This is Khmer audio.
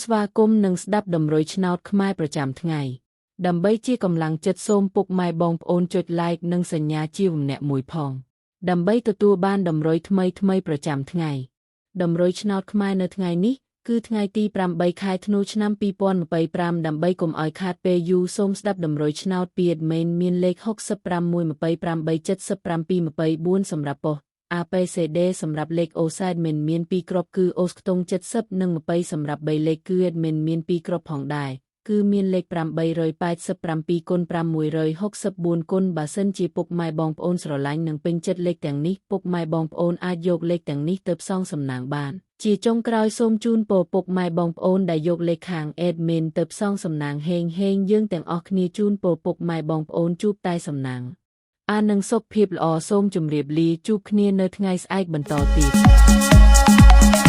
ស្វាគមន៍និងស្ដាប់តម្រុយឆ្នោតខ្មែរប្រចាំថ្ងៃដើម្បីជាកម្លាំងចិត្តសូមពុកម៉ែបងប្អូនចុច Like និងសញ្ញាជាវម្នាក់មួយផងដើម្បីទទួលបានតម្រុយថ្មីៗប្រចាំថ្ងៃតម្រុយឆ្នោតខ្មែរនៅថ្ងៃនេះគឺថ្ងៃទី8ខែធ្នូឆ្នាំ2025ដើម្បីកុំឲ្យខាតពេលយូរសូមស្ដាប់តម្រុយឆ្នោតពី admin មានលេខ65 128 77 24សម្រាប់ប៉ុស្តិ៍ APCD សម្រាប់លេខអូសែតមិនមាន2គ្រាប់គឺអូសខ្ទង់70និង20សម្រាប់3លេខគឺ admin មាន2គ្រាប់ផងដែរគឺមានលេខ887គុណ664គុណបើសិនជាពុកម៉ែបងប្អូនស្រឡាញ់និងពេញចិត្តលេខទាំងនេះពុកម៉ែបងប្អូនអាចយកលេខទាំងនេះទៅផ្សងសំណាងបានជាចុងក្រោយសូមជូនពរពុកម៉ែបងប្អូនដែលយកលេខខាង admin ទៅផ្សងសំណាងហេងហេងយើងទាំងអស់គ្នាជូនពរពុកម៉ែបងប្អូនជួបតែសំណាងអានឹងសុខភាពល្អសូមជម្រាបលាជួបគ្នានៅថ្ងៃស្អែកបន្តទៀត។